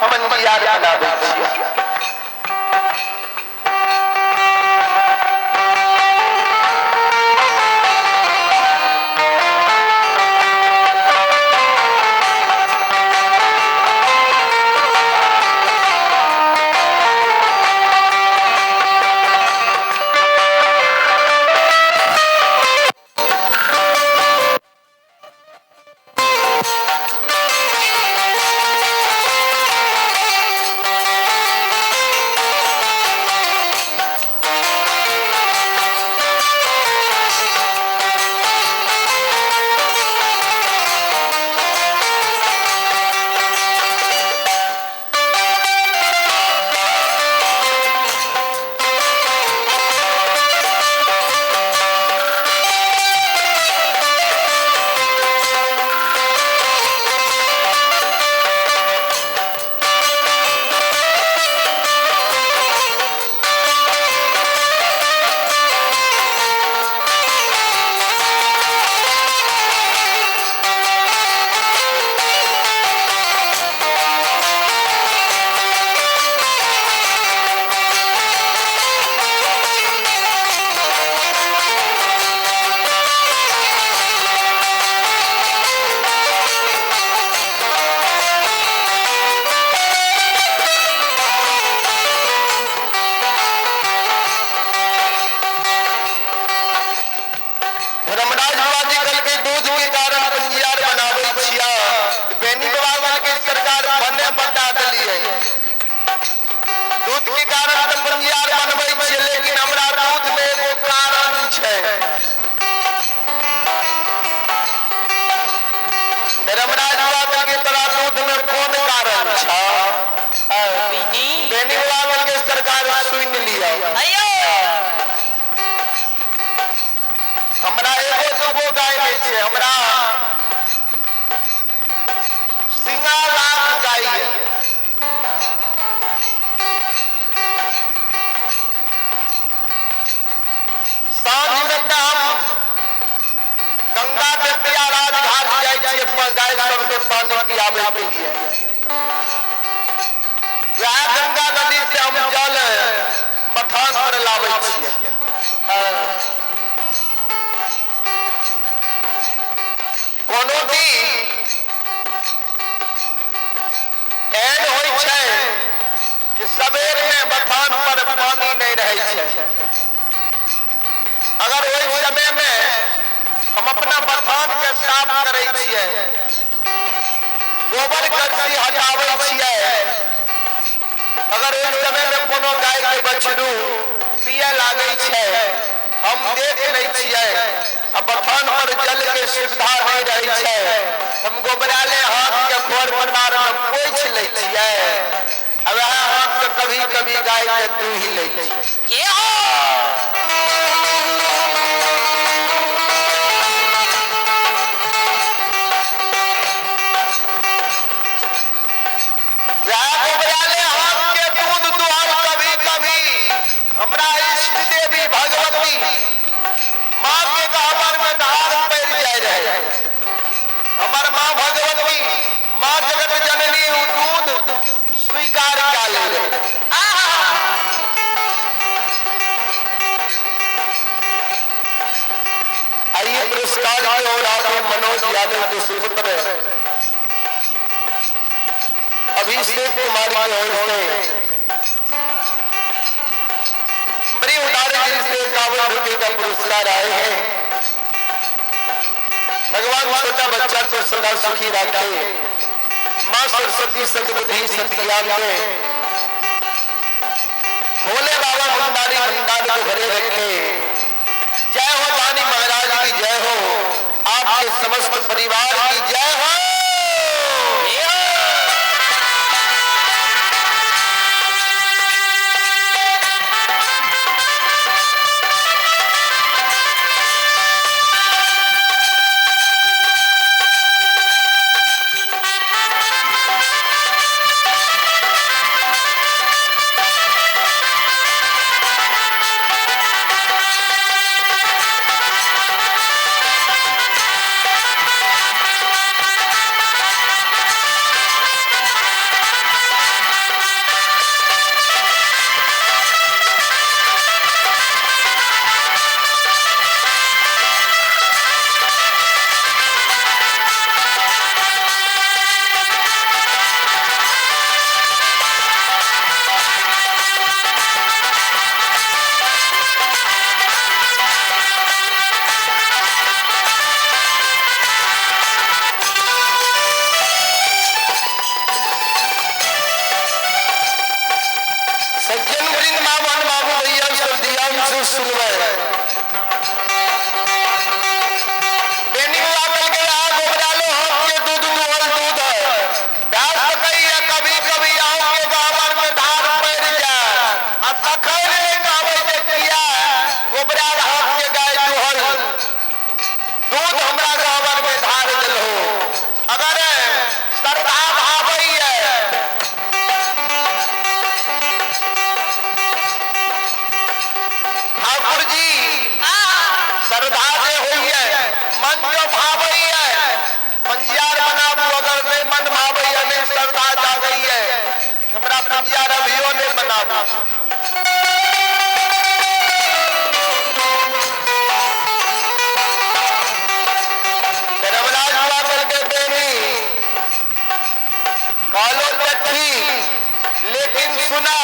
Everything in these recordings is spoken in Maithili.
हम पंजियार बनाबै छियै। धर्मराज बाबा जी कहलकै दूध के कारण पंजियार बनाबै छियै। बेनी बाबा कहलकै सरकार बने बता देलियै, दूध के कारण तऽ पंजियार बनबै छियै, लेकिन हमरा दूध में एगो कारण छै। धर्मराज बाबा कहलकै तोरा दूध में कोन कारण छ? बेनी बाबा कहलकै सरकार सुनि लिअ, हमरा एगो दूगो गाय नहि छै, हमरा सिंगा लाख गाय यऽ। साँझमे तऽ हम गंगा बेतिया राजघाट जाइ छी अपन गाय सबके पानी पियाबै के लिए। वएह गंगा नदी से हम जल बथान पर लाबै छियै। कोनो दिन एहन होइ छै जे सबेर में बथान पर पानी नहि रहै छै। अगर ओहि समय में हम अपना बथान के साफ करै छियै, गोबर करसी हटाबै छियै, अगर ओहि समय में कोनो गाय के बछड़ू पिए लागै छै, हम देख लै छियै आ बथान पर जल के सुविधा नहि रहै छै, हम गोबराले हाथ के खोर पटार में पोछि लै छियै आ वएह हाथ से कभी कभी गाय के दूहि लै छियै। वएह गोबराले हाथ के दूध दुहल कभी कभी हमरा इष्ट देवी भगवती माँ के गहबर में धार पड़ि जाय रहे। हमर माँ भगवती माँ जगत जननी उ दूध स्वीकार कए लै रहे। आइए पुरस्कार की ओर आगे मनोज यादव के सुपुत्र अभिषेक कुमार की ओर से बड़ी उदार दिल से 51 रुपए का पुरस्कार आए हैं। भगवान छोटा बच्चा को सदा सुखी रखे, माँ सरस्वती सदबुद्धि सदज्ञान दे, भोले बाबा भंडारी भंडार को भरे रखे। जय हो दानी महाराज की जय हो, आपके समस्त परिवार की जय हो। वृंदावन बाबू भैया सब ध्यान से सुनबै। बेनी बाबा कहलकै आ गोबरालो हाथ के दूध दुहल दूध है। भए सकैया कभी कभी अहाँके गहबर में धार पड़ि जाय आ तखन नहि कहबै जे किया गोबराल हाथ के गाय दुहल दूध हमरा गहबर में धार देलहो। अगर श्रद्धा भावैया ठाकुर जी, श्रद्धा जे होइए, मन जो भावैए, पंजियार बनाबू। अगर नहीं मन भावैए, नहीं श्रद्धा जागैए, हमरा पंजियार अभियो नहीं बनाबू। धर्मराज बाबा कहलकै बेनी कहलो तऽ ठीक, लेकिन सुना,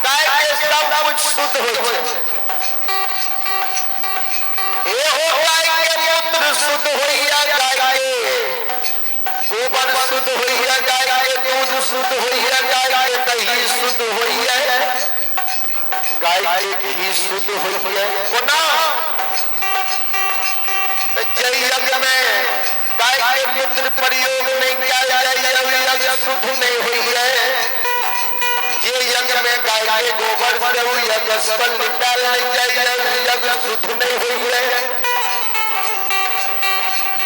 गाय के सब कुछ शुद्ध होइ छै। एहो गाय के मूत्र शुद्ध होइया, गाय के गोबर शुद्ध होइया, गाय के दूध शुद्ध होइया, गाय के दही शुद्ध होइया, गाय के घी शुद्ध होइया। कोना? जे यज्ञ में गाय के मूत्र प्रयोग नहीं कयल जाइए, ओ यज्ञ शुद्ध नहीं होइए। जे यज्ञ में गाय के गोबर से ओ यज्ञ स्थल निकाल नहीं जाइए, ओ यज्ञ शुद्ध नहीं होइए।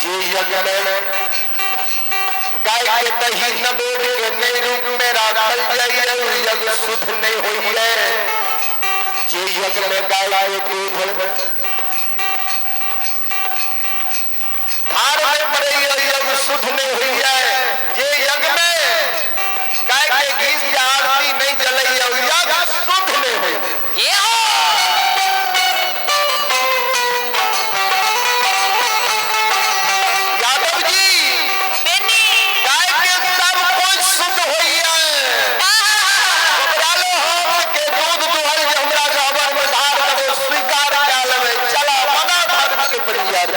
जे यज्ञ में गाय के दही नवेद के नई रूप में राखल जाइए, ओ यज्ञ शुद्ध नहीं होइए। जे यज्ञ में गाय के दूध धार में पड़ैया, यज्ञ शुद्ध नहीं होइए। जे यज्ञ में गाय के घी से आरती नहीं जलैया, ओ यज्ञ शुद्ध नहीं होइए। यादव जी, गाय के सब कुछ शुद्ध होइए। घबरालो हाथ के दूध दुहल जे हमरा गहबर में धार देबै, स्वीकार कए लेबै। चला बना धर्म के परियार।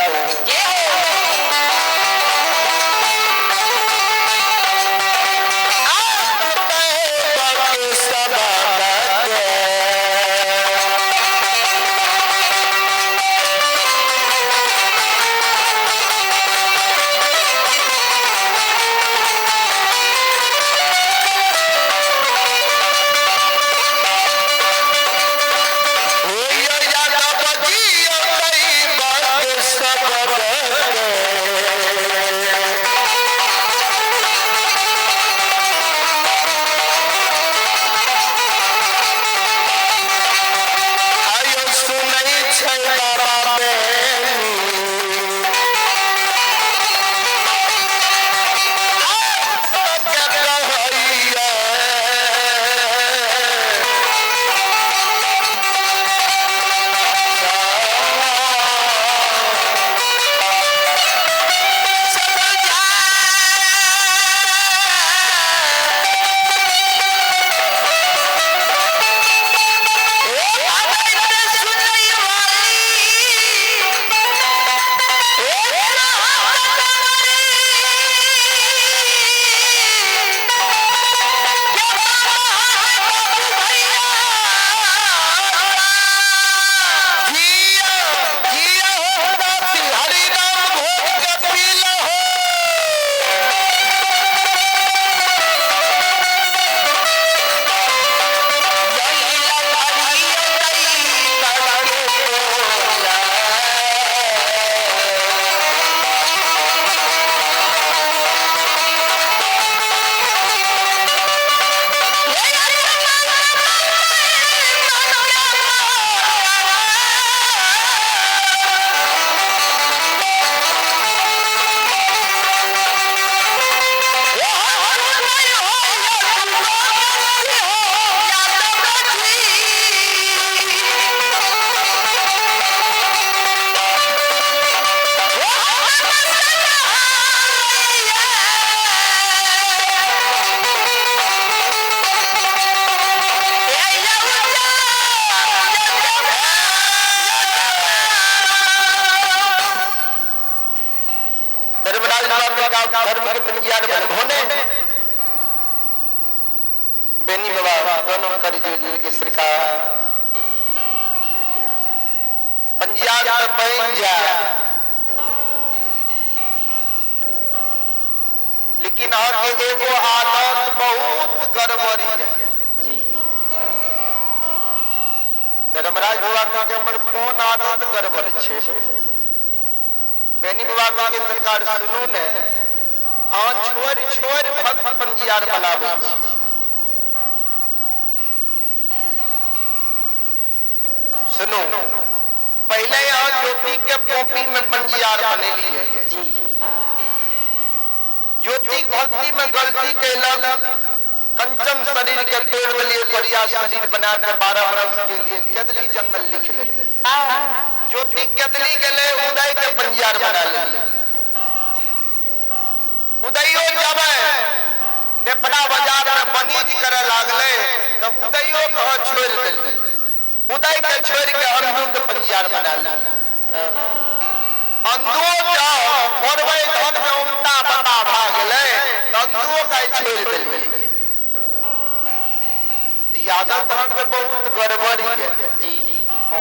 आयो सुनै छै बाबा बेनी, के कहैया जिया जिया हो साथी, हरि राम घोट के पीला हो। धर्मराज बाबा का धर्म के पंजियार बनभोने बेनी बाबा दोनों कर जोड़ के के सरकार पंजियार तऽ बनि जाय, लेकिन अहाँके एगो आदत बहुत गड़बड़ी है। जी। धर्मराज बाबा कहलकै हमर कोन आदत गड़बड़ छै? बेनी बाबा कहलकै सरकार सुनू ने, अहाँ छोड़ि छोड़ि भक्त पंजियार बनाबै छी। सुनू, पहले यहाँ ज्योति के कॉपी में पंजियार बनेलिए। जी। ज्योति भक्ति में गलती कैलक, कंचन शरीर के तोड़ दिलिए, कोरिया शरीर बना के 12 बरस के लिए केदली जंगल लिख दिलिए। ज्योति केदली गेले, उदय के पंजियार बना लेलिए। उदयो जाबे नेपना बाजार में बनीज करे लागले तब उदयो कह छोड़ दिलिए। उदय के छोड़ के अंधू के पंजियार बना लेलिए। अंधुओ जाओ थोड़बे धन में उमता बता भागले तो अंधुओ का छोड़ दिलिए। यादव तहन के बहुत गड़बड़ी है। जी।